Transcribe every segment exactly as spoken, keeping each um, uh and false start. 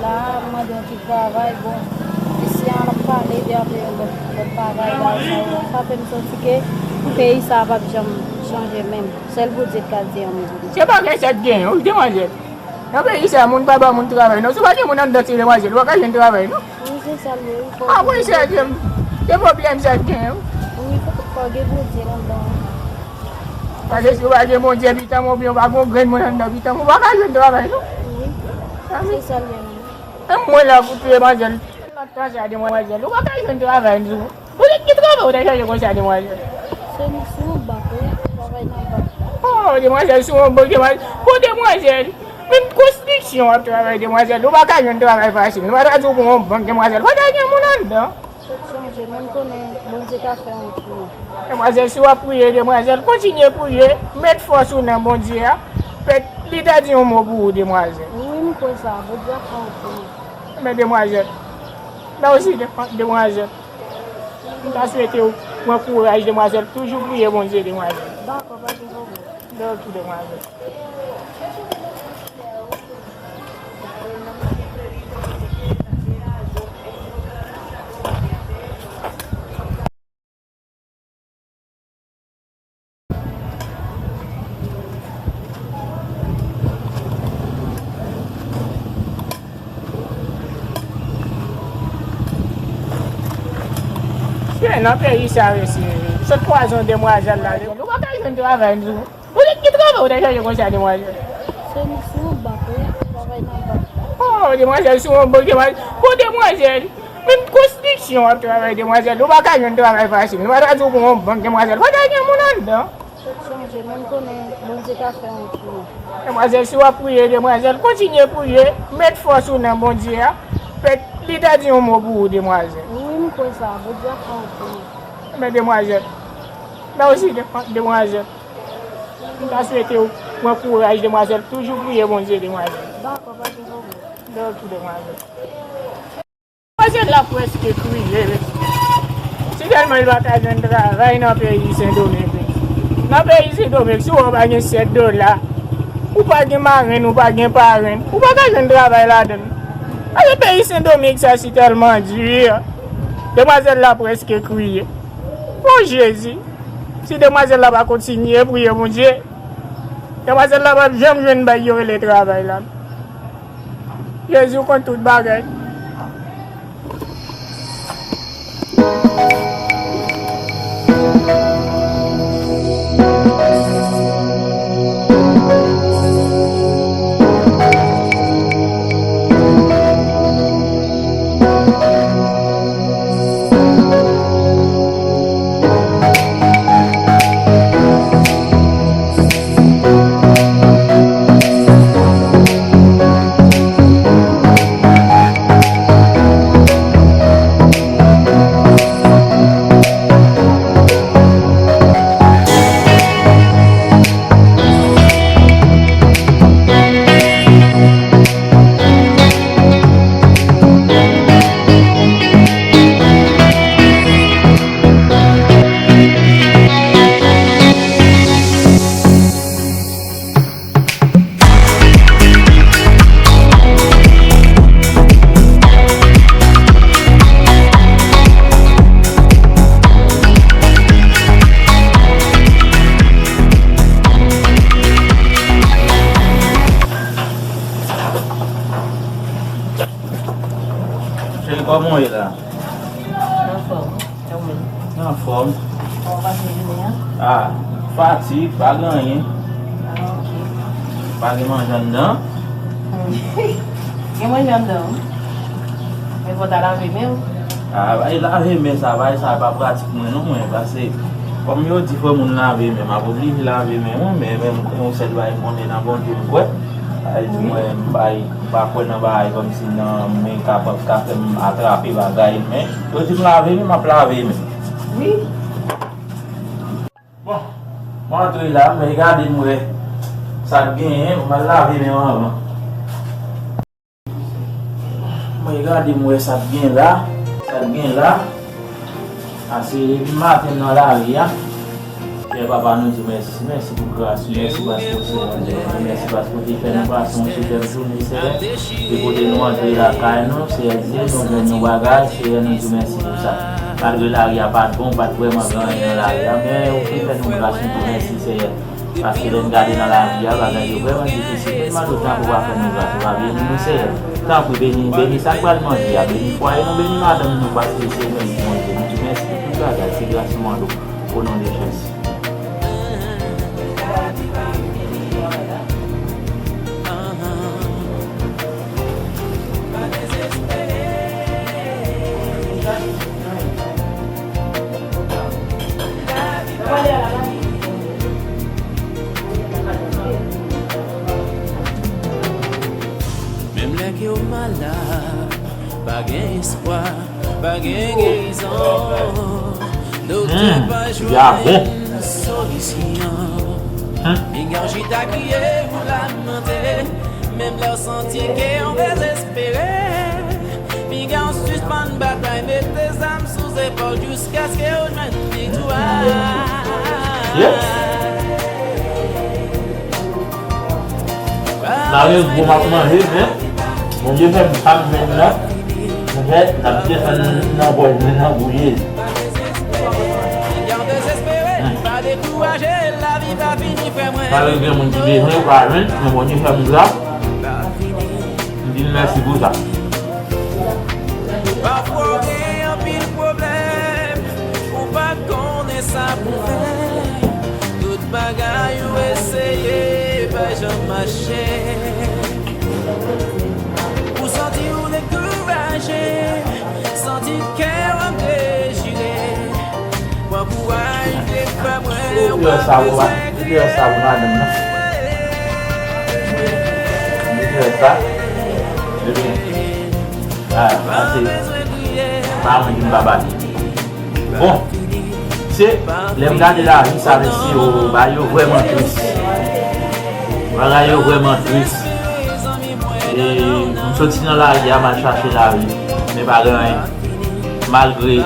La, m mande yon ti travay, bon, mesye a ap pale de antre yon lòt, lòt bagay la, sa yo, sa fè m santi ke peyi sa a p ap janm chanje menm. Sèl Bondye k ka di yon moun. Se bagay sa k genyen, wi, demwazèl. Nan peyi sa a, moun pa ba moun travay, non. Si w pa gen moun anndan, se demwazèl, ou pa ka jwenn travay, non. Wi, se sa l ye, wi. Fò Ah, wi, se, se pwoblèm sa k genyen, wi. Wi, fò, fò gen Bondye anndan, wi. Paske si w pa gen Bondye pitanm, oubyen w pa gen yon grenn moun anndan pitanm, ou pa ka jwenn travay, non. Wi, se sa l ye, wi. Menm mwen la pou touye manzèl. Lòt tan sa demwazèl, ou pa ka jwenn travay, m di w. Ou te ki travay ou te chèche konsa, demwazèl? Se sou yon bak, wi. Travay nan bak. Oh, demwazèl, sou yon bak, demwazèl. Bon, demwazèl, menm konstriksyon w ap travay, demwazèl. Ou pa ka jwenn travay fasil. Nou pa ta di w pou yon bank, demwazèl. Pa ta gen moun anndan. Sot chanje, mwen konnen Bondye ka fè yon wout pou mwen. Demwazèl, si w ap priye, demwazèl, kontinye priye. Met fòs ou nan Bondye a. Pèt, li ta di yon mo pou ou, demwazèl. Wi, m kwè sa. Bondye ap fè yon wout pou mwen. Men demwazèl. Mèsi, de-, demwazèl. M ta swete w pran kouraj, demwazèl. Toujou priye Bondye, demwazèl. Dakò, pa gen pwoblèm. Ok, demwazèl. Fè nan peyi sa, mesye. Sot pwazon demwazèl la. Nou pa ka jwenn travay, nou. Ou te ki travay ou te chèche konsa, demwazèl? Se sou yon bak, wi. Travay nan bak. Oh, demwazèl, sou yon bank, demwazèl. Bon, demwazèl, menm konstriksyon w ap travay, demwazèl. Ou pa ka jwenn travay fasil. Nou pa ta di w pou yon bank, demwazèl. Pa ta gen moun anndan. Sot chanje, mwen konnen Bondye ka fè yon wout pou mwen. Demwazèl, si w ap priye, demwazèl, kontinye priye. Met fòs ou nan Bondye a. Pèt, li ta di yon mo pou ou, demwazèl. Wi, m kwè sa. Bondye ap fè yon wout pou mwen. Men demwazèl. Mèsi, de-, demwazèl. M ta swete w pran kouraj, demwazèl. Toujou priye Bondye, demwazèl. Dakò, pa gen pwoblèm. Ok, demwazèl. Demwazèl la prèske kriye, mesye. Si tèlman li pa ka jwenn travay nan peyi Sendomeng, mesye. Nan peyi Sendomeng, si w pa gen sèt dola, ou pa gen marenn, ou pa gen parenn, ou pa ka jwenn travay ladan l. Paske peyi Sendomeng sa si tèlman di. Demwazèl la prèske kriye. O Jezi, si demwazèl la pa kontinye priye Bondye, demwazèl la p ap janm jwenn bay yo rele travay la. Jezi, ou konn tout bagay. Cheri, kòman w ye la? Anfòm. E ou menm? Anfòm. Kòman w pase jounen an? Ah, fatig, pa gen anyen. Ah, ok. Pa gen manje anndan? Hmm. Gen manje anndan, wi. Men fò w ta lave men w. Ah, bay lave men sa, bay sa pa pratik mwen non, mwen, paske kòm yo di fò moun lave men, m ap oblije lave men mwen, men, men yon sèl bagay m konnen nan Bondye m kwè. Sa vle di mwen, m bay, m pa kwè nan bagay kòmsi nan men kapab ka fè m atrape bagay, men yo di m lave men, m ap lave men. Wi. Bon, m antre la, mwen gade m wè sa k genyen, m al lave men m anvan. Mwen gade m wè sa k gen la, sa k gen la. Pase depi maten m nan lari a. Papa, nou di w mèsi, mèsi pou gras ou, mèsi paske w se Bondye, mèsi paske w te fè nou pase yon sipèb jounen, Seyè. Depi kote nou antre lakay nou, Seyè Dye, nou jwenn yon bagay, Seyè, nou di w mèsi pou sa. Malgre lari a pa t bon, pa t vrèman gen anyen nan lari a, men ou te fè nou gras, nou di w mèsi, Seyè. Paske lè n gade nan lavi a, bagay yo vrèman difisil. Men mande w tanpri w pa fè nou gras, ou pa beni nou, Seyè. Tanpri, beni, beni sa k pral manje a, beni fwaye nou, beni madanm nou, paske se nou ki manje. Nou di w mèsi pou tout bagay, se gras nou mande w, o non de Jezi. Menm lè ke w malad, pa gen espwa, pa gen gerizon. Doktè pa jwenn solisyon. Pinga w chita kriye ou lamante, menm lè w santi ke w dezespere. Piga w sispann batay, mete zam sou zepòl jiskaske w jwenn viktwa. Yes. Mari gwo m ap manje, men Bondye fè m pa m jwenn nan. Mwen fè, n ap desann nan gòj mwen nan bouye. Piga w dezespere, pa dekouraje, lavi pa fini, frè mwen. Mari gen moun ki bezwen, yo pa jwenn, men Bondye fè m gras. M di l mèsi pou sa. Pafwa w gen anpil pwoblèm, ou pa konnen sa pou fè. Tout bagay ou eseye pa janm mache. Ou santi w dekouraje, santi kè w ap dechire. Pran kouraj, vye frè mwen, ou pa bezwen kriye. Mete sa pou madanm nan. Mete sa. Ebyen. Ah, sa se pa mwen ki m pa pale. Bon, se lè m gade lavi sa, mesye, o, bagay yo vrèman tris. Bagay yo vrèman tris. E m soti nan lari a, m al chache lavi. Men pa gen anyen. Malgre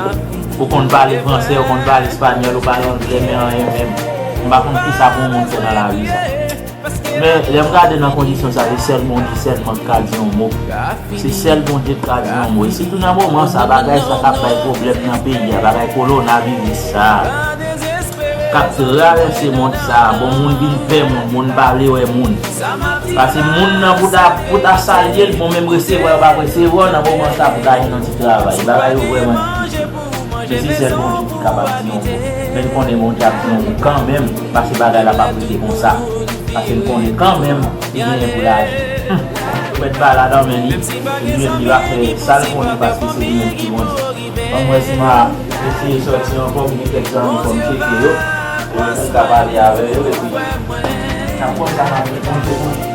ou konn pale fransè, ou konn pale espanyòl, ou pale anglè, men anyen menm. M pa konn kisa pou yon moun fè nan lavi sa. Men, lè m gade nan kondisyon sa, se sèl Bondye sèlman ki ka di yon mo. Se sèl Bondye ki ka di yon mo. E sitou nan moman sa, bagay sa k ap bay pwoblèm nan peyi a, bagay kowonaviris sa, k ap travèse mond sa, bon, moun vin pè moun, moun pa vle wè moun. Paske moun nan pou ta, pou ta salye l, bon, menm resevwa yo p ap resevwa w nan moman sa pou ta jwenn yon ti travay. Bagay yo vrèman difisil. Men se sèl Bondye ki kapab di yon mo. Men n konnen Bondye ap di yon mo kanmenm, paske bagay la p ap rete konsa. Paske n konnen kanmenm li genyen pou l aji. Ou mèt ba la nan men li, li menm li va fè sa l konnen paske se li menm ki Bondye. Ban m wè si m a eseye sòti ankò, m gen kèk zanmi fò m tcheke yo. Pou m ka pale avè yo, epi n ap konn sa n ap reponn pou nou.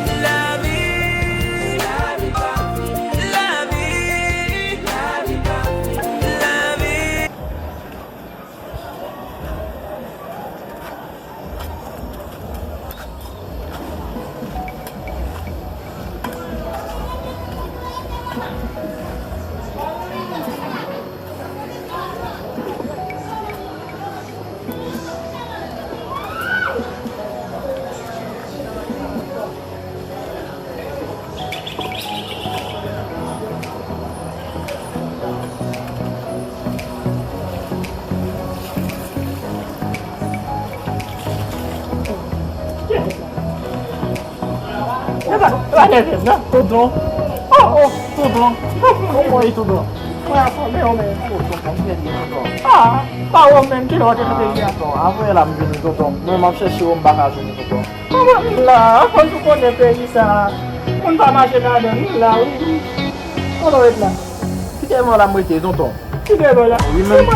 E pa, e pa nève m non, tonton. Oh, oh, tonton. Kòman w ye, tonton? Mwen anfòme, ou menm? Oh, tonton, m byen, tonton. Ah, pa ou menm, kilè w te nan peyi a? Ah, tonton, avanyè la m vini, tonton. Mwen, m ap chèche w, m pa ka jwenn ou, tonton. Kòman m la? Akoz ou konnen peyi sa a, moun pa mache ladan l, m la, wi. Kote w ret la? Kite mwen la, m rete, tonton. Kite mwen la. Wi, men m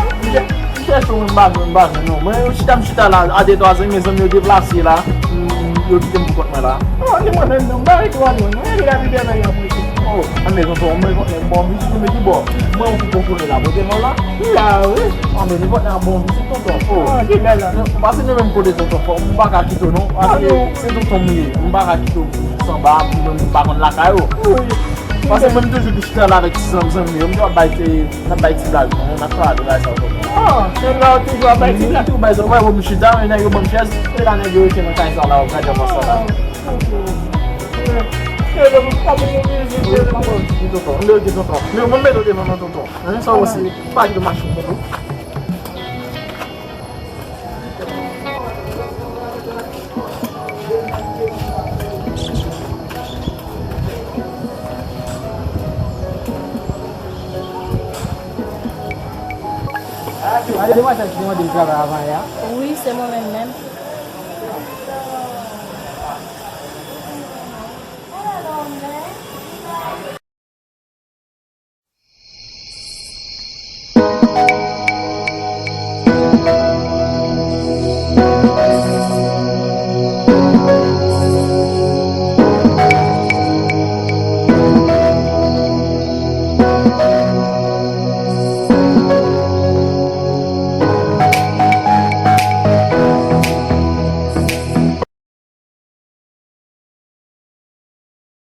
chèche w, m pa jwenn, m pa jwenn, non. Mwen, chita, m chita la, a de twa zanmi, men zanmi yo deplase la. Mm, yo kite m pou kont mwen la. Oh, ni mwen menm, non. M pa rete w a mwen, non. Rete la, pi bèl la, y ap rete. Oh, anben, tonton, mwen, mwen, bon, vizit mwen ki bò. Mwen, yon kou poko la, pote mwen la. M la, wi. Anben, nenpòt lè, bon, vizit tonton. Oh. Ah, ki bèl la. Pase nou menm kote tonton, fò, m pa ka kite w, non. Paske se tonton m ye. M pa ka kite w sanba, pou mwen, m pa konn lakay ou. Wi. Paske mwen, m toujou chita la avèk ti zanmi, zanmi yo. M toujou ap bay ti, n ap bay ti blag, non? N ap pale de bagay sa yo. Oh, se la ou toujou ap bay ti blag? Toujou bay zòrèy, m chita, nèg yo ban m chèz, e la nèg yo rete nan kay sa la, w ap gade anvan sa la. Oh, ok. Yo, yo, m pa pou mizik, yo, non. Wi, tonton. M mete w devan, non, tonton. Hein, sa osi. Pa kite machin, tonton. A, se demwazèl ki te mande m travay avan yè a? Wi, se mwen menm menm.